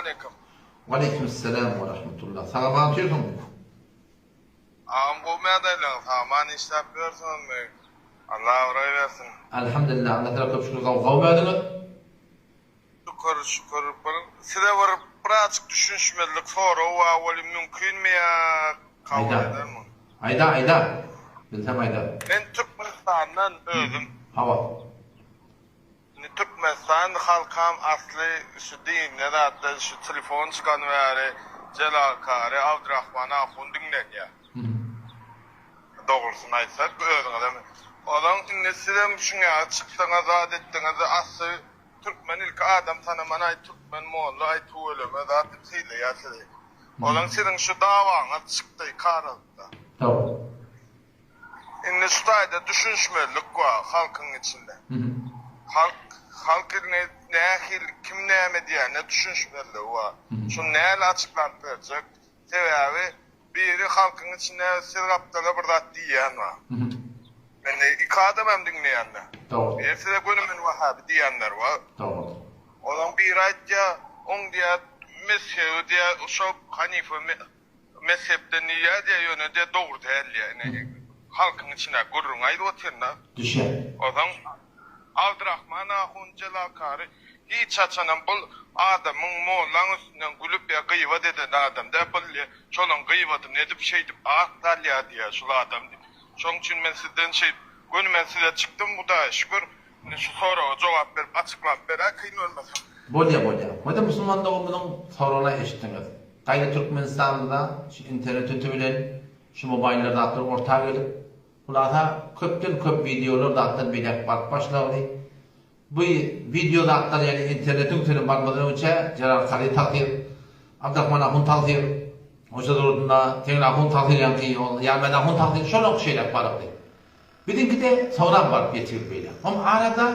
Salamaleýkum. Waleýkim salam we rahmetullah. Sag-aman otyrsyňmy? Agam gowy ýagdaýlaryň sag-aman işläp ýörsüňizmi? Allah abraý bersin. Alhamdulillah Allah tarap köp şükür gowy gowymy özüňiz? Şükür şükür bir size bir birazjyk düşünişmezlik sorag bar weli mümkinmi ýa kabul Aýda. edermiň? Aýda aýda. Bilsem aýda. Men Türkmenistandan özüm. Hawa. Indi Türkmenistan halkam asly şu dinde zatda şu telefon çykany bäri Jelal Kary, Abdyrahman ahun diňlenýär. Dogrusyny aýtsak özüňizem ozan indi sizem şuň ýaly çykdyňyz zat etdiňiz asly türkmen ilki adam tanaman aý türkmen molla aý tüweleme zat diýip sylaýar sizi. Ozan siziň şu dawaňyz çykdy karalykda. Dogry. Indi şu taýda düşünişmezlik bar halkyň içinde. Halk halk indi nähili kim näme diýýänine düşünişmezligi bar. Şuny nähili açyklap berjek? Sebäbi biri halkyň içinde siz gapdala bir zat diýýän bar. Indi iki adam hem diňleýänler. Dogry. Biri size göni men wahabi diýýänler bar. Dogry. Olaň biri aýtýar, oň diýýär mezhebi diýýär şo hanife Mezhepden diýýär diýýär, ýöne diýýär dogry däl diýýär. Ine halkyň içindäki gürrüňi aýdyp otyryn-da. Düşýär. Onsoň Abdyrahman ahun Jelal kary hiç haçanam bul adamyň mollaň üstünden gülüp ýa gybat eden adam däl, bul diýýär şolaň gybatyny edip şeýdip at salýar diýýär şul adam diýip. Şoň üçin men sizden şeýdip göni men size çykdym Hudaýa şükür. Indi şu soraga jogap berip açyklap beräý kyn bolmasa. Bolýa bolýa. Wada musulman doganymyzyň soragyna eşitdiňiz. Gaýra Türkmenistanda şu internet öti bilen şu mobaýllar zatlar orta gelip, hulasa köpden köp wideolar zatlar beýläk baryp başlagdy. Bu wideo zatlar ýagny internetiň üstüne barmadan öňçä Jelal Kary tagsyr, Abdyrahman ahun tagsyr, hoja zurudynda Tegin ahun tagsyr ýaňky ol Ýarmät ahun tagsyr şolaňky şeýläk barygdy. Biziňkide soňram baryp ýetigip beýle. Hom arada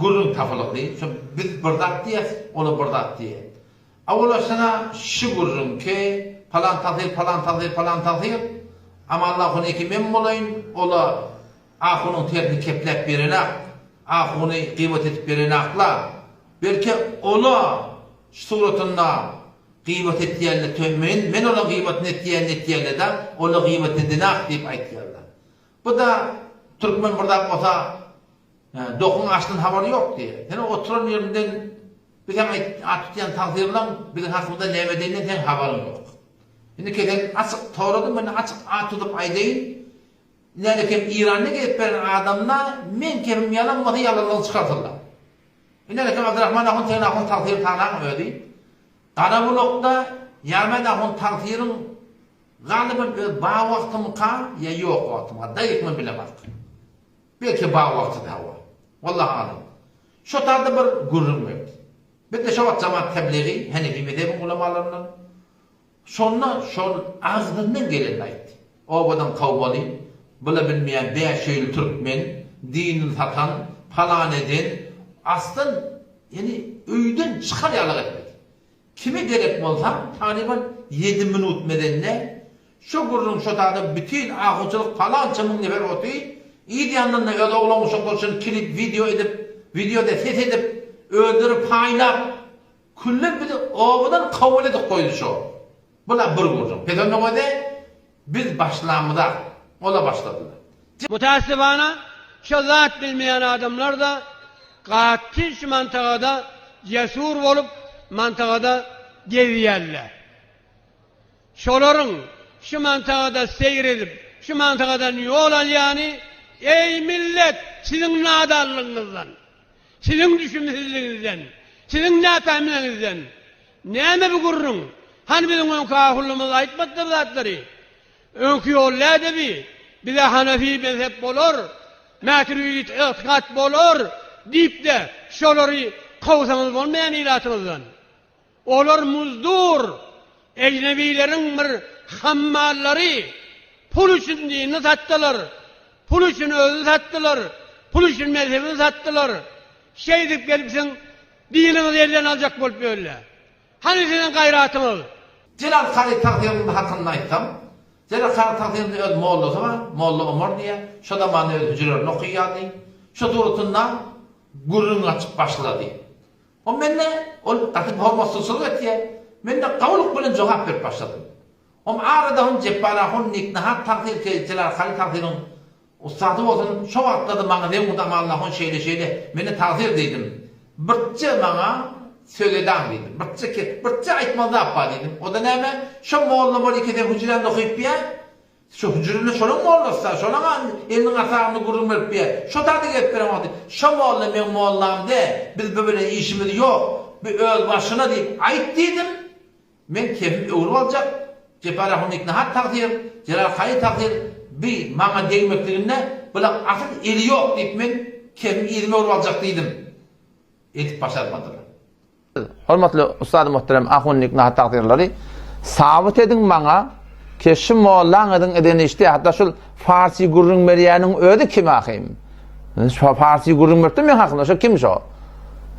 gürrüň tapylygdy. Şo biz bir zat diýýäs, ola bir zat diýýä. Awwalaşyna şu gürrüňki, palan tagsyr, palan tagsyr, palan tagsyr, Amanly ahun eki men bolaýyn, ola ahunyň tersini kepläp berenak, ahuny gybat edip berenakla. Belki ola şu suratynda gybat etýänle tö men, men olaň gybatyny etýän etýänle-de, ola gybat edenak diýip aýtýarlar. Bu-da türkmen bir zat bolsa dokuň açdan habary ýok diýýär. Sen oturan ýerinden biziň at tutýan tagsyrlaň biziň hakymyzda näme edenine seň habaryň ýok. Indi kesel açyk soradym men açyk at tutup aýdaýyn. Näde kem Iranda gezip beren adamda meň kepim ýalan bolsa ýalanlygyny çykarsynlar. Indi kem Abdyrahman ahun sen ahun tagsyry tanaň özi. Garabulakda Ýarmät ahun tagsyryň Galyban öz bar wagtymyka ýa ýok wagtymyka daýyk men bilemok. Belki bar wagtydy hawa. Wallahu alem. Şo taýda bir gürrüň berdi. Bizde şo wagt jamaat tebligi Henefi mezhebiň ulamalaryndan. Şonda şol agzyndan gelenini aýtdy. Obadan kowmaly, bula bilmeýän bäşöýli türkmen, dinini satan, palan eden, aslan ýani öýden çykar ýalyk etmedi. Kime gerek bolsa talyban ýedi minut medende şo gürrüň şo tada bütin ahuçylyk palança müň nefer oty yz ýanynda öz oglan uşaklar üçin klip wideo edip wideoda ses edip özleri paýlap külle bizi obadan kabul edip goýdy şo bula bir gürrüň pes onnoň özi biz başlamyzak ola başladylar. Mutaassibana şo zat bilmeýän adamlar-da gaty şu mantagada cesur bolup mantagada gezýärler. Şolaryň şu mantagada seýr edip, şu mantagadan ýol alýany eý millet siziň nadanlygyňyzdan, siziň düşümsizligiňizden, siziň näpähimligiňizden näme bu gürrüň? Hany biziň öňki ahullymyz aýtmadylar bu zatlary? Öňki ýol näde bi? Bize Hanefi mezhep bolar, Mäturidit ygtykat bolar diýip-de şolary kowsaňyz bolmaýan ilatyňyzdan. Olar muzdur, ejnebileriň bir hammallary, pul üçin dinini satdylar, pul üçin özüni satdylar, pul üçin mezhebini satdylar. Şeýdip gelipsiň diniňizi elden aljak bolup ýörler. Hany siziň gaýratyňyz? Jelal Kary tagsyryň hakynda aýtsam, Jelal Kary tagsyryň öz mollasy bar, Molla Omar diýýär, şo zamanda öz hüjrelerini okaýardy. Şo suratynda gürrüň açyp başlady. O mende ol gaty hormatsyzçylyk etýär. Mende gowulyk bilen jogap berip başladym. Om arada hon Jepbar ahun Niknahat tagsyr ke Jelal Haly tagsyryň ussady bolsun şo wagtlarda maňa zeň urdy Amanullah hon şeýle şeýle mende tagsyr diýdim. Birtje maňa söz edaň diýdim. Birtje ke birtje aýtmaly zat bar diýdim. Oda näme? Şo molla bor eke sen hüjräňde okyp ýa? Şo hüjrinde şolaň mollasy-da, şolaň eliniň aşagynda gürrüň berip biýär. Şo taýda gelip beren wagty, Şo molla meň mollam däl, biz bu bilen işimiz ýok, bu öz başyna diýip aýt diýdim. Men kepim öwrüp aljak, Jepbar ahunnik nahat tagsyr, Jelal haýy tagsyr, bi maňa degmekliginde bulaň asyl eli ýok diýip men kepim yzyma öwrüp aljak diýdim. Edip başarmadylar. Hormatly Ustady muhterem ahunnik nahat tagsyrlary sabyt ediň maňa ke şu mollaňyzyň eden işdi hatda şul farsi gürrüň berýäniň özi kim ahym? Şu farsi gürrüň beripdir men hakynda şo kim şo?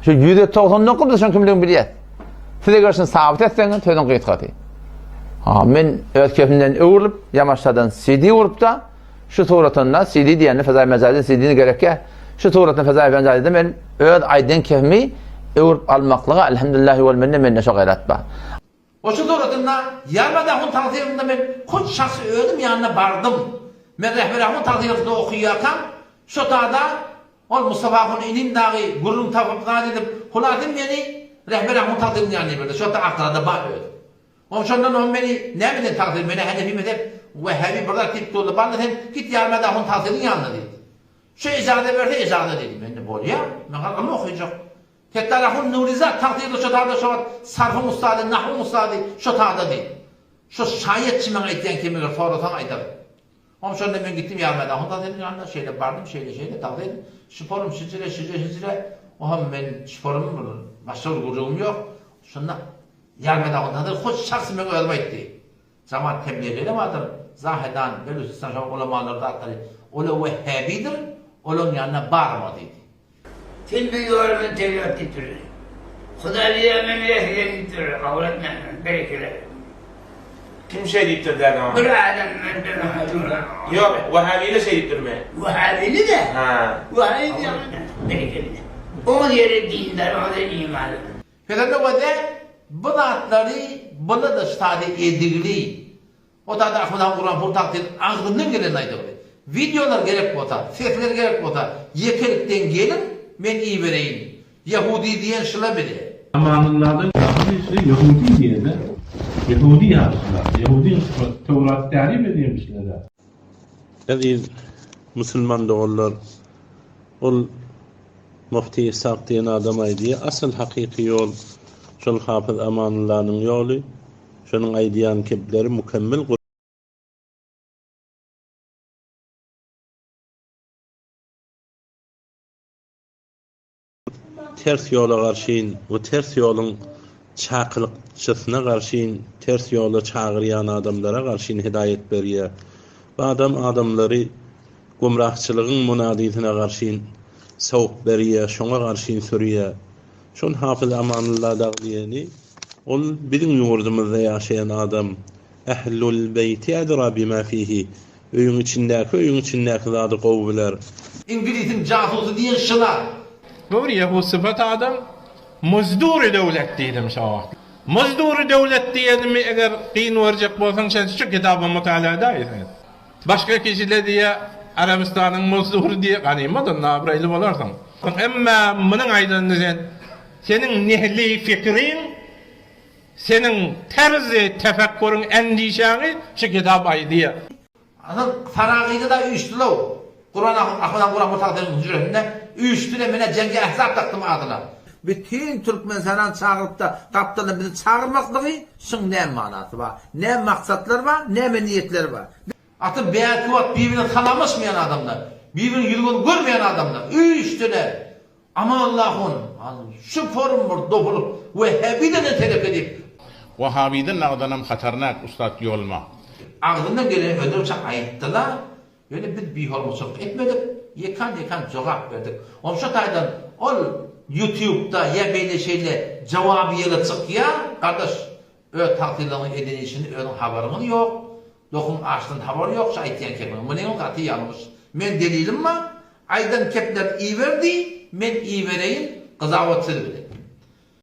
Şu 199 biz şoň kimligini bilýäs. Siz eger şuny sabyt etseňiz sözüň gysgasy. Ha, men öz kefimden öwrülip ýamaşsadan CD urupda Şu suratynda CD diýende Fezaý Mejazyň CD-ni gerekýär. Şu suratynda Fezaý Mejazyda men öz aýdan kefimi öwrüp almaklyga elhamdülillahi wal minne mende şo gaýrat bar. O şu suratynda Ýarmad ahun tagzyrynda men hut şahsy özüm ýanyna bardym. Men Rehber ahun tagzyrynda okaýarkam şo tada ol Mustafa ahun inim dagy gürrüň tapyp zat edip hulasy meni Rehber ahun tagzyrynyň ýanyna iberdi. Şo ta Akgarada bar özi. Oň şondan oň meni näme eden tagsyr menä Hanefi mezhep Wehhabi bir zat diýip durdy bally sen git ýarmada ahun tagsyryň ýanyna diýdi. Şu ejaza berse ejaza diýdi. Mende bolýa men hal ylym okyjak. Settar ahun Nurizat tagsyry şo tada şo wagt sarfyň ussady nahwyň ussady şo tada diýdi. Şo şaýatçy maňa aýtýan kim eger sorasaň aýdar. Oň şonda men gitdim ýarmada ahun tagsyryň ýanyna şeýle bardym şeýle şeýle tagsyr şuporym şijire şije şijire oham men şuporym bir başga bir gürrüňim ýok. Şonda Ýarmeda Hundadyr hut şahsy meň özüm aýtdy. Jamaat tebligy-de bardyr, Zahedan, Belujistan şol ulamalar zatlary ola wehhabidir, olaň ýanyna barma diýdi. Sen bir ýolumy tebigat diýip durdy. Hudaý diýýär men rehgel diýip durdy. Kabul etmändir. Berekella. Kim şeý diýipdir däde oňa? Bir adam menden oňa durdy. Ýok, wehhabili şeý diýipdirmi? Wehhabili-de. Hä. Wehhabi diýýär. Berekella. Oň ýeri dindar, oň ýeri imanly. Sebäbi wede bu zatlary bula-da ştady edigli. O tada Ahmet han Gurbanpur tagtyny agzyndan gelenini aýdygly. Wideolar gerek bolsa, sesler gerek bolsa ýekelikden geliň men ibereýin. Ýahudi diýen şula bile. Amanulladan ýaňy şu ýehudi diýene ýehudi ýaşlar, ýehudi Töwraty tälim edýärmişler-ä. Eziz musulman doganlar, ol Mufti Ishak diýen adam aýdýar, asyl hakyky ýol şol Hafyz Amanullanyň ýoly, şonuň aýdýan kepleri mükemmel Ters ýola garşyn we ters ýoluň çakylykçysyna garşyn, ters ýola çagyrýan adamlara garşyn hidaýat berýär. Bu adam adamlary gümrahçylygyň munadysine garşyn sowuk berýär, şoňa garşyn sürýär. Şol Hafyz Amanulla dagy diýeni, ol biziň ýurdumyzda ýaşaýan adam. Ehlul beýti edra bima fihi. Öýüň içindäki öýüň içindäki zady gowy biler. Iňlisiň jasusy diýen şylar. Bu bir ýehud sypat adam, muzdury döwlet diýdim şo wagt. Muzdury döwlet diýenimi eger kyn görjek bolsaň sen şu kitaby mutala edäý sen. Başga kişile diýe Arabystanyň muzdury diýe ganymat onda abraýly bolarsyň. Emma munuň aýdanyny sen seniň nehli fikriň Seniň terzi tefekkuryň endişäňi şu kitap aýdýar. Asyl Saragyda-da üýşdülow. Kuran ahun Ahmet han Kuran Murtazynyň hüjresinde üýşdüle menä Jengi Ähzap dakdym adyna. Bütin Türkmenistany çagyrypda gapdaldan bizi çagyrmaklygy şyň näme manasy bar? Näme maksatlar bar? Näme niýetleri bar? Asyl bärki wagt bir-birine salamlaşmaýan adamlar, bir-biriniň ýüz-gözüni görmeýän adamlar üýşdüler. Amanullah hun, şu forum bir dopulup Wehhabiden de telek edip. Wahhabiden nagdanam hatarnak ussat ýolma. Agzyndan geleni ödünçe aýtdylar, ýöne biz bihormaçylyk etmedik, ýekan-ýekan jogap berdik. Ony şo taýdan ol ýutubda ýa beýle şeýle jogaby ýele çykýar, gardaş öz tagsylaryňyň eden işini özüň habaryňyz ýok, Dokuň açdan habary ýok şu aýtýan kepiňe. Munyňam gaty ýalňyş. Men delilim bar. Aýdan keplerini iber diý, men ibereýin, gyzawat siz bilen.